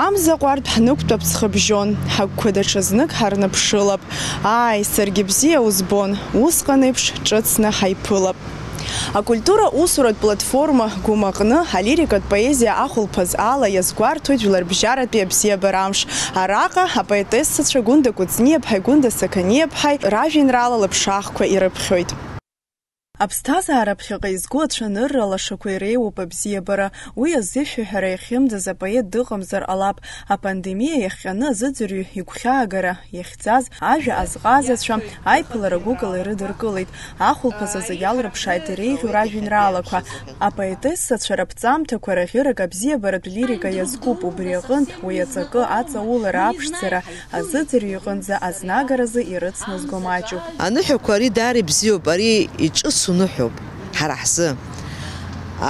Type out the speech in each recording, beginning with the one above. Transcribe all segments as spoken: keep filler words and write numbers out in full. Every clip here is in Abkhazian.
Амза ҟәардә ҳнықәтәап ҵхыбжьон, ҳагәқәа даҽазнык ҳарныԥшылап. Ааи, саргьы бзиа узбон, усҟан еиԥш ҿыцны ҳаиԥылап. Акультура усуратә платформа Гәымаҟны алирикатә поезиа ахәылԥаз ала иазгәарҭоит жәларбжьаратәи абзиабара амш. Араҟа апоетессацәа Гәында Кәыҵниаԥҳаи Гәында Сақаниаԥҳаи ражәеинраала лыԥшаахқәа ирыԥхьоит. Аԥсҭазаара ԥхьаҟа изго ацәанырра лашақәа иреиуоуп абзиабара. Уи азышәаҳәара иахьымӡаз апоет дыҟамзар ҟалап. Апандемиа иахҟьаны азыӡырҩы игәхьаагара иахьӡаз ажәа азҟазацәа аиԥылара гәыкала ирыдыркылеит. Ахәылԥаз азы иалрыԥшааит иреиӷьу ражәеинраалақәа. Апоетессацәа раԥҵамҭақәа раӷьырак абзиабаратә лирика иазкуп, убри аҟынтә уи аҵакы аҵаулара аԥшӡара азыӡырҩ иҟынӡа азнагаразы ирыцназго маҷуп. Аныҳәақәа ари даара ибзиоуп, ари иҿыцу ныҳәоуп ҳара ҳзы,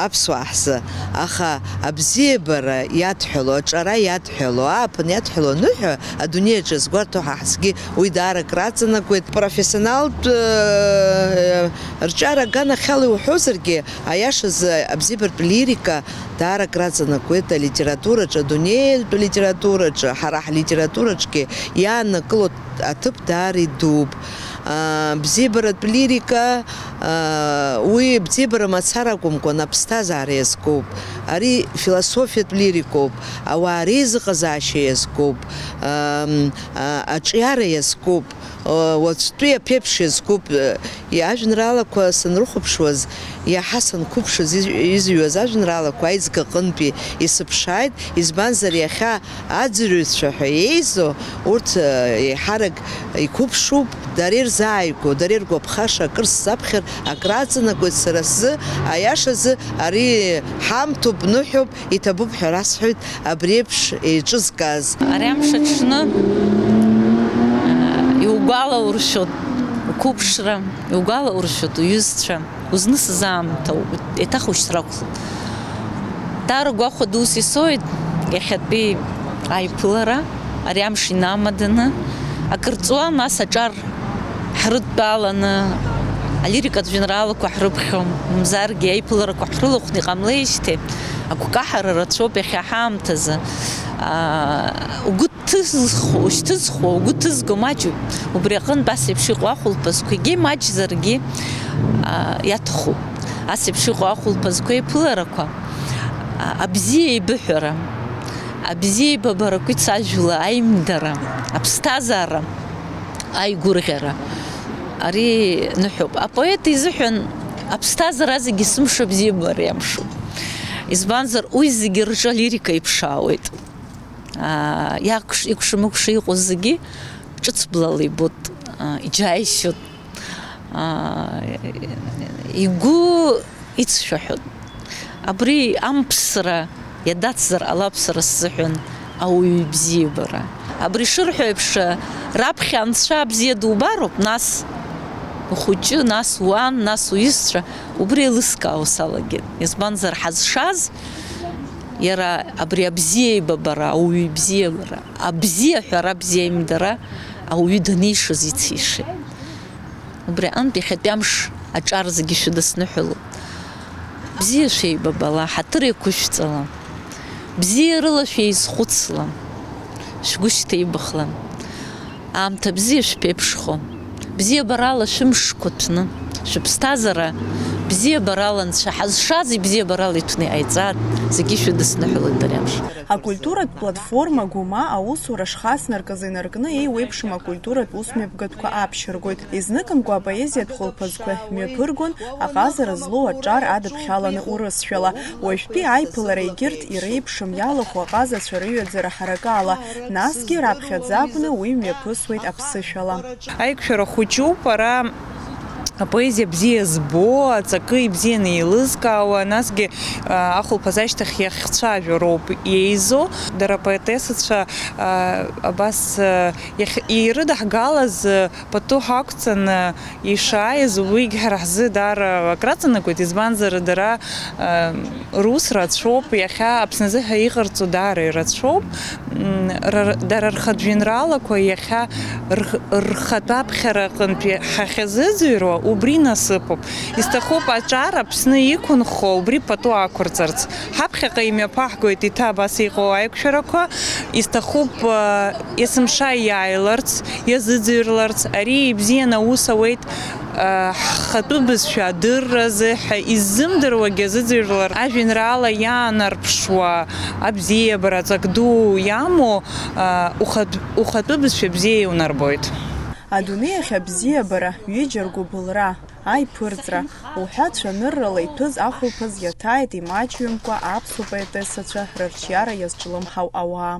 аԥсуаа ҳзы, аха абзиабара иадҳәало, аҿара иадҳәало, ааԥын иадҳәало аныҳәа адунеи аҿы иазгәарҭо ҳа ҳзгьы уи даара акраҵанакуеит. Профессионалтә, э, рҿиара аганахьала иуҳәозаргьы, аиашазы абзиабаратә лирика даара акраҵанакуеит алитератураҿы, адунеитә литератураҿы, ҳара ҳлитератураҿгьы иааннакыло аҭыԥ даара идууп. Аа, бзиабаратә лирика, аа, уи бзиабара мацара акәымкәан, аԥсҭазаара иазкуп. Ари философиатә лирикоуп, ауаа реизыҟазаашьа иазкуп, ам, а, аҿиара иазкуп, а, уаҵәтәи аԥеиԥш иазкуп. Иа-, ажәеинраалақәа санрыхәаԥшуаз, иаҳа санқәыԥшыз, из-, изҩуаз ажәеинраалақәа аизга аҟынтәи исыԥшааит, избанзар, иахьа аӡырҩцәа ҳәа еизо, урҭ, э, еиҳарак иқәыԥшуп, дара ирзааигәоу, дара иргәаԥхаша акыр сзаԥхьар, акраҵанакуеит сара сзы, аиашазы, ари ҳамҭоуп, ныҳәоуп, иҭабуп ҳәа расҳәоит, абри еиԥш еиҿызкааз. Ари амш аҽны, э, иугәалауршәоит уқәыԥшра, иугәалауршәоит уҩызцәа. Узнысыз аамҭа, еиҭах ушьҭра ақәлоит. Даара гәахәа дус исоуеит иахьатәи аиԥылара, ари амш инамаданы. Акыр ҵуан, нас аҿар ҳрыдтәаланы, алирикатә жәеинраалақәа ҳрыԥхьон, мамзаргьы аиԥыларақәа ҳрылахәны иҟамлеижьҭеи, агәкаҳара рацәоуп иахьа ҳаамҭазы. Аа, угәы ҭызхуа, ушьҭызхуа, угәы ҭызго маҷуп. Убри аҟынтә ас еиԥш иҟоу ахәылԥазқәа, егьа имаҷзаргьы, аа, иаҭахуп. Ас еиԥш иҟоу ахәылԥазқәа еиԥыларақәа, аа, абзиа еибыҳәара, абзиа еибабарақәа ицажәла аимдара, аԥсҭазаара аигәырӷьара, ари ныҳәоуп. Апоет изыҳәан аԥсҭазаара зегьы сымш абзиабара иамшуп. Избанзар, уи зегьы рҿы алирика иԥшаауеит. Аа, иакәш-, икәша-мыкәша иҟоу зегьы ҿыц блала ибоит, аа, иџьаишьоит, аа, игәы ицшәаҳәоит. Абри амԥсра иадацзар ҟалап сара сзыҳәан ауаҩы ибзиабара. Абри шырҳәо еиԥш, раԥхьа анцәа абзиа дубароуп, нас ухәыҷы, нас уан, нас уҩызцәа, убри еилыскаауа салагеит. Избанзар, ҳазшаз, иара абри абзиа еибабара, ауаҩы ибзиабара, абзиа ҳәара, абзиа аимдара ауаҩы данишаз ицишеит. Убри аҟынтә иахьатәи амш аҿар зегьы шәыдысныҳәалоит. Бзиа шәеибабала, ҳаҭыр еиқәышәҵала, бзиарыла шәеизхәыцла, шәгәы шьҭеибахла. Аамҭа бзиа шәԥеиԥшхо, бзиабарала шәымшқәа ҭәны, шәыԥсҭазаара бзиабарала Анцәа ҳазшаз ибзиабарала иҭәны иҟаиҵааит, зегьы шәыдысныҳәалоит ари амш. Акультуратә платформа Гәыма аусура шхацнаркыз инаркны еиуеиԥшым акультуратә усмҩаԥгатәқәа аԥшьыргоит. Изныкымкәа апоезиатә хәылԥазқәа мҩаԥыргон аҟазара злоу аҿар адыԥхьаланы урысшәала. Уажәтәи аиԥылара егьырҭ иреиԥшым иалахәу аҟазацәа рыҩаӡара ҳаракала, насгьы раԥхьаӡа акәны уи мҩаԥысуеит аԥсышәала. Аиқәшәара хәыҷуп, ара апоезиа бзиа збо, аҵакы ибзианы еилызкаауа, насгьы, а, ахәылԥаз ашьҭахь иахцәажәо роуп еизо. Дара апоетессацәа, а, абас, а, иахь-, ирыдаҳгалаз, а, пату ҳақәҵаны ишааиз, уигь ҳара ҳзы даара акраҵанакуеит, избанзар, дара, а, рус рацәоуп, иахьа Аԥсназы ҳәа иҟарҵо даара ирацәоуп. М, ра-, дара рхатә жәеинраалақәа иахьа рх-, рхатә аԥхьара аҟынтәи ҳахьазыӡырҩуа, Убри насыԥуп. Исҭахуп аҿар Аԥсны иқәынхо убри пату ақәырҵарц. Ҳаԥхьаҟа имҩаԥаҳгоит еиҭа абас иҟоу аиқәшәарақәа. Исҭахуп, э, есымша иааиларц, иазыӡырҩларц. Ари ибзианы аус ауеит, э, ҳхатәы бызшәа адырразы ҳәа иззымдыруагьы азыӡырҩлар. Ажәеинраала иаанарԥшуа абзиабара ҵак ду иамоу, э, ухатә-, ухатәы бызшәа бзиа иунарбоит. Адунеи ахь абзиабара, ҩыџьа ргәыбылра, аиԥырҵра, уҳәа цәаныррала иҭәыз ахәылԥаз иаҭааит имаҷҩымкәа аԥсуа поетессацәа рырҿиара иазҿлымҳау ауаа.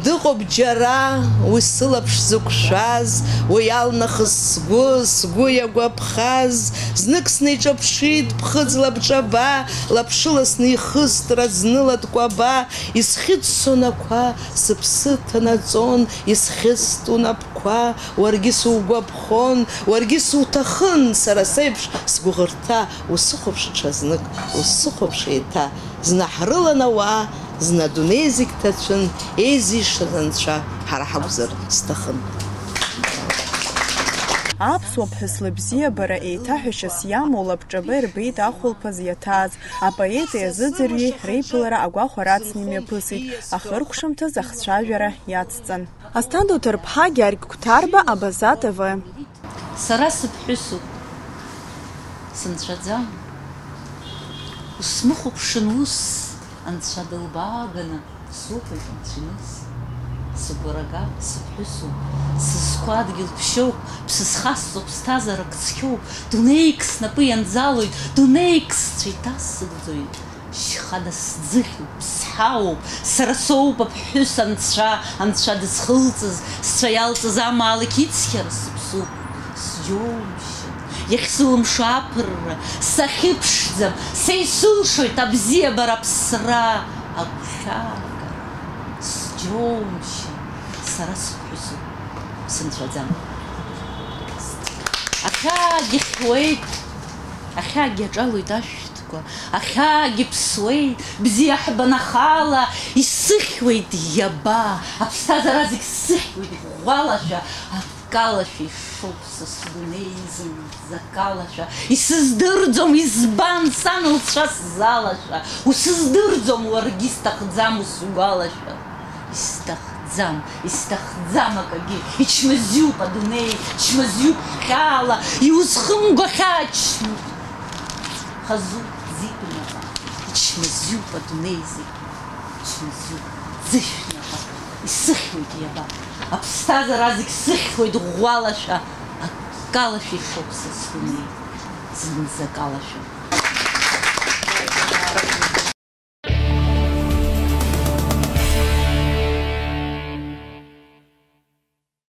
Дыҟоуп џьара уи сылаԥш зықәшәаз, уи иалнахыз сгәы, сгәы иагәаԥхаз, знык снеиҿаԥшит ԥхыӡ лабҿаба, лаԥшыла снихыстра, зны латкәаба, исхьыӡсон ақәа, сыԥсы ҭанаҵон, исхьыст унапқәа, уаргьы сугәаԥхон, уаргьы суҭахын, сара сеиԥш сгәыӷырҭа, усыхәаԥш ҽазнык, усыхәаԥш еиҭа, зны ҳрылан ауаа, зны адунеи зегь ҭацәын, еизишаз анцәа ҳара ҳакәзар сҭахын. Аԥсуа ԥҳәыс лыбзиабара еиҭаҳәашьас иамоу лабҿаба ирбеит ахәылԥаз иаҭааз, апоети азыӡырҩи реиԥылара агәахәара ацны имҩаԥысит, ахыркәшамҭаз ахцәажәара иацҵан. Асҭанда Уҭарԥҳа, Гьаргь Қәҭарба, Абаза Т В. Сара сыԥҳәысуп, сынцәаӡам. Усмыхәаԥшын ус, анцәа дылбааганы, суҳәоит, анцәиныс. Сыгәра га, сыԥҳәысуп, сызқәа адгьыл ԥшьоуп, бсызхасҵо ԥсҭазаарак цқьоуп, дунеик снапы ианӡалоит, дунеик сцәа иҭасыгӡоит. Шьхада сӡыхьуп, ԥсҳауоуп, сара соуп аԥҳәыс анцәа, анцәа дызхылҵыз, сцәа иалҵыз амаалықь ицқьара сыԥсуп, сџьоумшьан, иахьсылымшо аԥырра, сахьыԥшӡам, са исылшоит абзиабара, аԥсра, агәхьаагара, сџьоумшьан, сара сыԥҳәысуп, сынцәаӡам. Ахьаагьы хьуеит, ахьаагьы аҿалоит ашәҭ. Ахьаагьы ԥсуеит, бзиа ҳбан ахала, исыхьуеит иаба, аԥсҭазаара зегь сыхьуеит ӷәӷәалашәа, акалашәа ишоуп са сдунеи зынӡа акалашәа, исыздырӡом, избан сан лцәа сзалашәа, усыздырӡом уаргьы, исҭахӡам усгәалашәа. Исҭахӡам, исҭахӡам акагьы, ичмазаҩуп адунеи, чмазаҩуп ҳхьаала, иузхымго ахьаа чмазаҩуп, хазуп ӡыжә напы, ичмазаҩуп адунеи зегь, чмазаҩуп ӡыжә напы, исыхьуеит иаба, аԥсҭазаара зегь сыхьуеит ӷәӷәалашәа, акалашәа ишоуп са сдунеи, зынӡа акалашәа.